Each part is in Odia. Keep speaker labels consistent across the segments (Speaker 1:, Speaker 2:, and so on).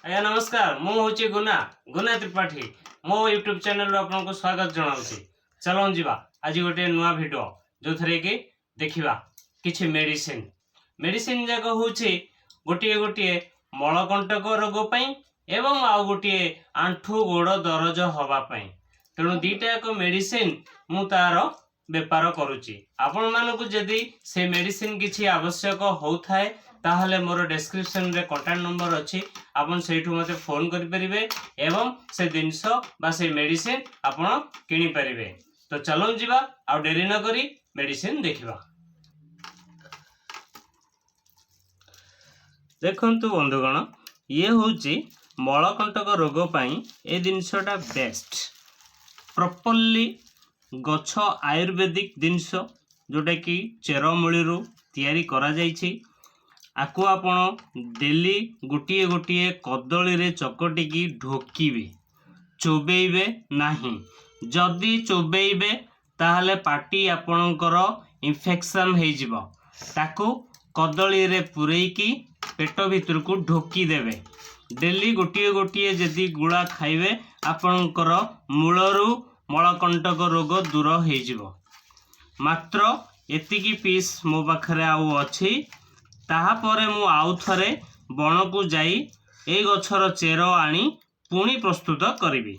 Speaker 1: ଆଜ୍ଞା ନମସ୍କାର। ମୁଁ ହେଉଛି ଗୁନା ଗୁନା ତ୍ରିପାଠୀ। ମୋ ୟୁଟ୍ୟୁବ୍ ଚ୍ୟାନେଲରୁ ଆପଣଙ୍କୁ ସ୍ୱାଗତ ଜଣାଉଛି। ଚାଲନ୍ତୁ ଯିବା, ଆଜି ଗୋଟିଏ ନୂଆ ଭିଡ଼ିଓ, ଯେଉଁଥିରେ କି ଦେଖିବା କିଛି ମେଡ଼ିସିନ। ମେଡ଼ିସିନ ଯାକ ହେଉଛି ଗୋଟିଏ ଗୋଟିଏ ମଳକଣ୍ଟକ ରୋଗ ପାଇଁ ଏବଂ ଆଉ ଗୋଟିଏ ଆଣ୍ଠୁ ଗୋଡ଼ ଦରଜ ହେବା ପାଇଁ। ତେଣୁ ଦୁଇଟା ଯାକ ମେଡ଼ିସିନ ମୁଁ ତାର ବେପାର କରୁଛି। ଆପଣମାନଙ୍କୁ ଯଦି ସେ ମେଡ଼ିସିନ କିଛି ଆବଶ୍ୟକ ହେଉଥାଏ, ତାହେଲେ ମୋର ଡେସ୍କ୍ରିପସନରେ କଣ୍ଟାକ୍ଟ ନମ୍ବର ଅଛି। ଆପଣ ସେଇଠୁ ମୋତେ ଫୋନ୍ କରିପାରିବେ ଏବଂ ସେ ଜିନିଷ ବା ସେ ମେଡ଼ିସିନ ଆପଣ କିଣିପାରିବେ। ତ ଚାଲନ୍ତୁ ଯିବା, ଆଉ ଡେରି ନ କରି ମେଡ଼ିସିନ ଦେଖିବା। ଦେଖନ୍ତୁ ବନ୍ଧୁଗଣ, ଇଏ ହେଉଛି ମଳକଣ୍ଟକ ରୋଗ ପାଇଁ ଏ ଜିନିଷଟା ବେଷ୍ଟ। ପ୍ରପରଲି ଗଛ ଆୟୁର୍ବେଦିକ ଜିନିଷ, ଯେଉଁଟାକି ଚେରମୂଳିରୁ ତିଆରି କରାଯାଇଛି। ଆକୁ ଆପଣ ଡେଲି ଗୋଟିଏ ଗୋଟିଏ କଦଳୀରେ ଚକଟିକି ଢୋକିବେ, ଚୋବେଇବେ ନାହିଁ। ଯଦି ଚୋବେଇବେ, ତାହେଲେ ପାଟି ଆପଣଙ୍କର ଇନଫେକ୍ସନ୍ ହେଇଯିବ। ତାକୁ କଦଳୀରେ ପୂରେଇକି ପେଟ ଭିତରକୁ ଢୋକି ଦେବେ। ଡେଲି ଗୋଟିଏ ଗୋଟିଏ ଯଦି ଗୁଳା ଖାଇବେ, ଆପଣଙ୍କର ମୂଳରୁ ମଳକଣ୍ଟକ ରୋଗ ଦୂର ହେଇଯିବ। ମାତ୍ର ଏତିକି ପିସ୍ ମୋ ପାଖରେ ଆଉ ଅଛି। ତାହାପରେ ମୁଁ ଆଉ ଥରେ ବଣକୁ ଯାଇ ଏଇ ଗଛର ଚେର ଆଣି ପୁଣି ପ୍ରସ୍ତୁତ କରିବି।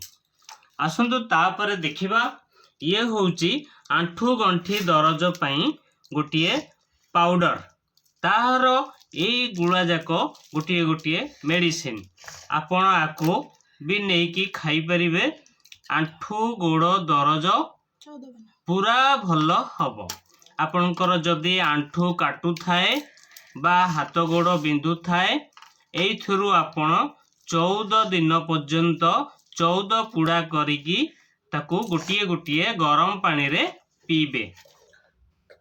Speaker 1: ଆସନ୍ତୁ ତାପରେ ଦେଖିବା। ଇଏ ହେଉଛି ଆଣ୍ଠୁ ଗଣ୍ଠି ଦରଜ ପାଇଁ ଗୋଟିଏ ପାଉଡ଼ର। ତାହାର ଏଇ ଗୁଳା ଯାକ ଗୋଟିଏ ଗୋଟିଏ ମେଡ଼ିସିନ। ଆପଣ ଆକୁ ବି ନେଇକି ଖାଇପାରିବେ। ଆଣ୍ଠୁ ଗୋଡ଼ ଦରଜ ପୁରା ଭଲ ହବ। ଆପଣଙ୍କର ଯଦି ଆଣ୍ଠୁ କାଟୁଥାଏ ବା ହାତ ଗୋଡ଼ ବିନ୍ଧୁଥାଏ, ଏଇଥିରୁ ଆପଣ 14 ଦିନ ପର୍ଯ୍ୟନ୍ତ 14 ପୁଡ଼ା କରିକି ତାକୁ ଗୋଟିଏ ଗୋଟିଏ ଗରମ ପାଣିରେ ପିଇବେ।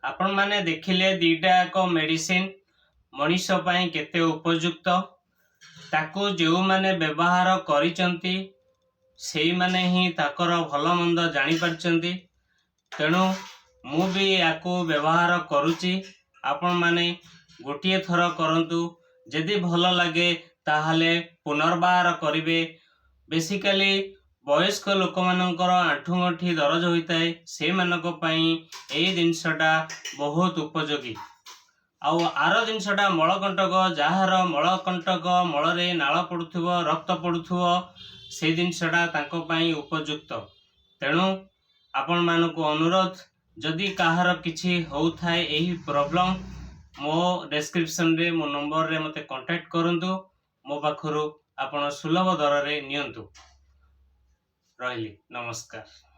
Speaker 1: ଆପଣମାନେ ଦେଖିଲେ ଦୁଇଟା ଯାକ ମେଡ଼ିସିନ ମଣିଷ ପାଇଁ କେତେ ଉପଯୁକ୍ତ। ତାକୁ ଯେଉଁମାନେ ବ୍ୟବହାର କରିଛନ୍ତି, ସେଇମାନେ ହିଁ ତାଙ୍କର ଭଲ ମନ୍ଦ ଜାଣିପାରିଛନ୍ତି। ତେଣୁ ମୁଁ ବି ୟାକୁ ବ୍ୟବହାର କରୁଛି। ଆପଣମାନେ ଗୋଟିଏ ଥର କରନ୍ତୁ, ଯଦି ଭଲ ଲାଗେ ତାହେଲେ ପୁନର୍ବାର କରିବେ। ବେସିକାଲି ବୟସ୍କ ଲୋକମାନଙ୍କର ଆଣ୍ଠୁଗଣ୍ଠି ଦରଜ ହୋଇଥାଏ, ସେଇମାନଙ୍କ ପାଇଁ ଏଇ ଜିନିଷଟା ବହୁତ ଉପଯୋଗୀ। ଆଉ ଆର ଜିନିଷଟା ମଳକଣ୍ଟକ, ଯାହାର ମଳକଣ୍ଟକ, ମଳରେ ନାଳ ପଡ଼ୁଥିବ, ରକ୍ତ ପଡ଼ୁଥିବ, ସେଇ ଜିନିଷଟା ତାଙ୍କ ପାଇଁ ଉପଯୁକ୍ତ। ତେଣୁ ଆପଣମାନଙ୍କୁ ଅନୁରୋଧ, ଯଦି କାହାର କିଛି ହେଉଥାଏ ଏହି ପ୍ରୋବ୍ଲେମ୍, ମୋ ଡେସ୍କ୍ରିପସନରେ ମୋ ନମ୍ବରରେ ମୋତେ କଣ୍ଟାକ୍ଟ କରନ୍ତୁ। ମୋ ପାଖରୁ ଆପଣ ସୁଲଭ ଦରରେ ନିଅନ୍ତୁ। ରହିଲି, ନମସ୍କାର।